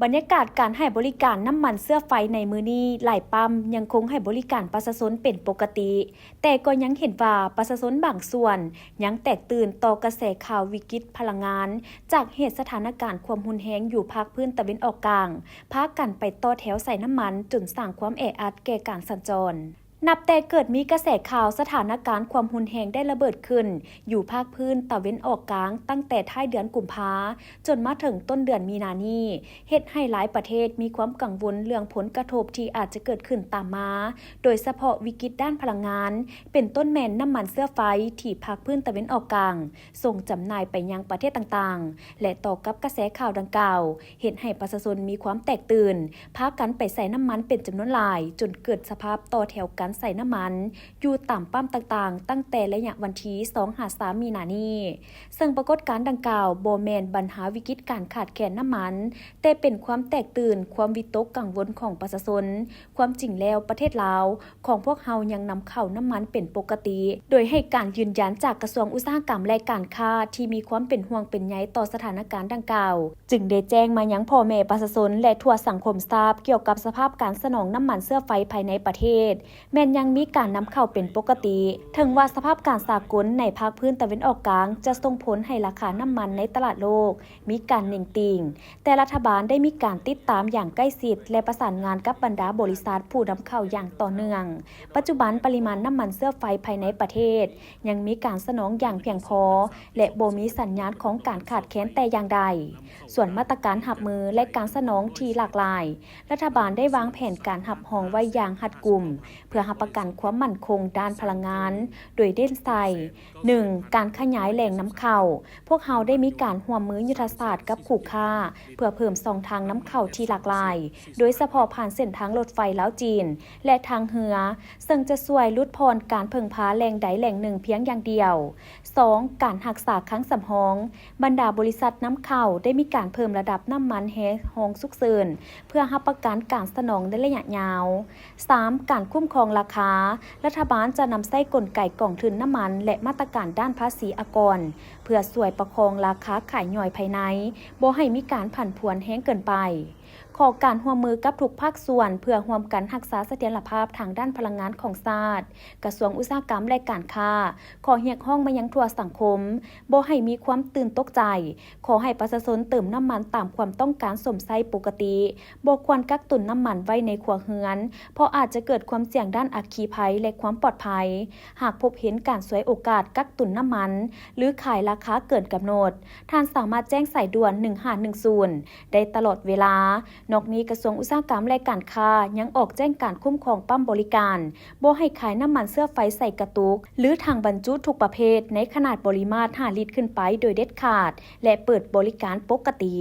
ບັນຍາກາດການໃຫ້ບໍລິການນ້ຳມັນເຊື້ອໄຟໃນມື້ນີ້, ຫຼາຍປ້ຳຍັງຄົງໃຫ້ບໍລິການປະຊາຊົນເປັນປົກກະຕິ, ແຕ່ກໍຍັງເຫັນວ່າປະຊາຊົນບາງສ່ວນຍັງແຕກຕື່ນຕໍ່ກະແສຂ່າວວິກິດພະລັງງານ ຈາກເຫດສະຖານະການຄວາມຮຸນແຮງຢູ່ພາກພື້ນຕາເວັນອອກກາງ, ພາກັນໄປຕໍ່ແຖວໃສ່ນ້ຳມັນ ຈົນສ້າງຄວາມແອອັດແກ່ການສັນຈອນ. ນັບແຕ່ເກີດມີກະແສຂ່າວສະຖານະການຄວາມຮຸນແຮງໄດ້ລະເບີດຂຶ້ນຢູ່ພາກພື້ນຕາເວັນອອກກາງ ຕັ້ງແຕ່ທ້າຍເດືອນກຸມພາ ຈົນມາເຖິງຕົ້ນເດືອນມີນານີ້, ເຮັດໃຫ້ຫຼາຍປະເທດມີຄວາມກັງວົນເລື່ອງຜົນກະທົບທີ່ອາດຈະເກີດຂຶ້ນຕາມມາ, ໂດຍສະເພາະວິກິດດ້ານພະລັງງານ, ເປັນຕົ້ນແມ່ນນ້ຳມັນເຊື້ອໄຟທີ່ພາກພື້ນຕາເວັນອອກກາງສົ່ງຈຳໜ່າຍໄປຍັງປະເທດຕ່າງໆ ແລະ ຕໍ່ກັບກະແສຂ່າວດັ່ງກ່າວ, ເຮັດໃຫ້ປະຊາຊົນມີຄວາມແຕກຕື່ນ, ພາກັນໄປໃສ່ນ້ຳມັນເປັນຈຳນວນຫຼາຍ, ຈົນເກີດສະພາບຕໍ່ແຖວກັນໃສ່ນ້ຳມັນຢູ່ຕາມປ້ຳຕ່າງໆ ຕັ້ງແຕ່ໄລຍະວັນທີສອງຫາສາມມີນານີ້. ເຊິ່ງປາກົດການດັ່ງກ່າວບໍ່ແມ່ນບັນຫາວິກິດການຂາດແຄນນ້ຳມັນ, ແຕ່ເປັນຄວາມແຕກຕື່ນ, ຄວາມວິຕົກກັງວົນຂອງປະຊາຊົນ. ຄວາມຈິງແລ້ວ, ປະເທດລາວຂອງພວກເຮົາຍັງນຳເຂົ້ານ້ຳມັນເປັນປົກກະຕິ, ໂດຍໃຫ້ການຢືນຢັນຈາກກະຊວງອຸດສາຫະກຳ ແລະ ການຄ້າ ທີ່ມີຄວາມເປັນຫ່ວງເປັນໃຍຕໍ່ສະຖານະການດັ່ງກ່າວ, ຈຶ່ງໄດ້ແຈ້ງມາຍັງພໍ່ແມ່ປະຊາຊົນ ແລະ ທົ່ວສັງຄົມຊາບ ກ່ຽວກັບສະພາບການສະໜອງນ້ຳມັນເຊື້ອໄຟພາຍໃນປະເທດ ແມ່ນຍັງມີການນຳເຂົ້າເປັນປົກກະຕິ. ເຖິງວ່າສະພາບການສາກົນໃນພາກພື້ນຕາເວັນອອກກາງຈະສົ່ງຜົນໃຫ້ລາຄານ້ຳມັນໃນຕະຫຼາດໂລກມີການເໜັງຕີງ, ແຕ່ລັດຖະບານໄດ້ມີການຕິດຕາມຢ່າງໃກ້ຊິດ ແລະ ປະສານງານກັບບັນດາບໍລິສັດຜູ້ນຳເຂົ້າຢ່າງຕໍ່ເນື່ອງ. ປັດຈຸບັນປະລິມານນ້ຳມັນເຊື້ອໄຟພາຍໃນປະເທດຍັງມີການສະໜອງຢ່າງພຽງພໍ ແລະ ບໍ່ມີສັນຍານຂອງການຂາດແຄນແຕ່ຢ່າງໃດ. ສ່ວນມາດຕະການຮັບມື ແລະ ການສະໜອງທີ່ຫຼາກຫຼາຍ, ລັດຖະບານໄດ້ວາງແຜນການຮັບຮອງໄວ້ຢ່າງຮັດກຸມ ເພື່ອຮັບປະກັນຄວາມໝັ້ນຄົງດ້ານພະລັງງານ, ໂດຍເນັ້ນໃສ່ ໜຶ່ງ ການຂະຫຍາຍແຫຼ່ງນຳເຂົ້າ. ພວກເຮົາໄດ້ມີການຮ່ວມມືຍຸດທະສາດກັບຄູ່ຄ້າ ເພື່ອເພີ່ມຊ່ອງທາງນຳເຂົ້າທີ່ຫຼາກຫຼາຍ, ໂດຍສະເພາະຜ່ານເສັ້ນທາງລົດໄຟລາວ-ຈີນ ແລະ ທາງເຮືອ, ເຊິ່ງຈະຊ່ວຍຫຼຸດຜ່ອນການເພິ່ງພາແຫຼ່ງໃດແຫຼ່ງໜຶ່ງພຽງຢ່າງດຽວ. ສອງ ການຮັກສາຄັງສຳຮອງ. ບັນດາບໍລິສັດນຳເຂົ້າໄດ້ມີການເພີ່ມລະດັບນ້ຳມັນແຮ່ຮອງສຸກເສີນ ເພື່ອຮັບປະກັນການສະໜອງໃນໄລຍະຍາວ. ສາມ ການຄຸ້ມຄອງລາຄາ. ລັດຖະບານຈະນຳໃຊ້ກົນໄກກອງທຶນນ້ຳມັນ ແລະ ມາດຕະການດ້ານພາສີອາກອນ ເພື່ອຊ່ວຍປະຄອງລາຄາຂາຍຍ່ອຍພາຍໃນ, ບໍ່ໃຫ້ມີການຜັນຜວນແຮງເກີນໄປ. ຂໍການຮ່ວມມືກັບທຸກພາກສ່ວນ ເພື່ອຮ່ວມກັນຮັກສາສະຖຽນລະພາບທາງດ້ານພະລັງງານຂອງຊາດ. ກະຊວງອຸດສາຫະກຳ ແລະ ການຄ້າ ຂໍຮຽກຮ້ອງມາຍັງທົ່ວສັງຄົມ, ບໍ່ໃຫ້ມີຄວາມຕື່ນຕົກໃຈ. ຂໍໃຫ້ປະຊາຊົນເຕີມນ້ຳມັນຕາມຄວາມຕ້ອງການຊົມໃຊ້ປົກກະຕິ, ບໍ່ຄວນກັກຕຸນນ້ຳມັນໄວ້ໃນຄົວເຮືອນ, ເພາະອາດຈະເກີດຄວາມສ່ຽງດ້ານອັກຄີໄພ ແລະ ຄວາມປອດໄພ. ຫາກພົບເຫັນການສວຍໂອກາດກັກຕຸນນ້ຳມັນ ຫຼື ຂາຍລາຄາເກີນກຳນົດ, ທ່ານສາມາດແຈ້ງສາຍດ່ວນ ໜຶ່ງຫ້າໜຶ່ງສູນ ໄດ້ຕະຫຼອດເວລາ. ນອກນີ້, ກະຊວງອຸດສາຫະກຳ ແລະ ການຄ້າ ຍັງອອກແຈ້ງການຄຸ້ມຄອງປ້ຳບໍລິການ, ບໍ່ໃຫ້ຂາຍນ້ຳມັນເຊື້ອໄຟໃສ່ກະຕຸກ ຫຼື ຖັງບັນຈຸທຸກປະເພດ ໃນຂະໜາດປະລິມາດຫ້າລິດຂຶ້ນໄປໂດຍເດັດຂາດ ແລະ ເປີດບໍລິການປົກກະຕິ.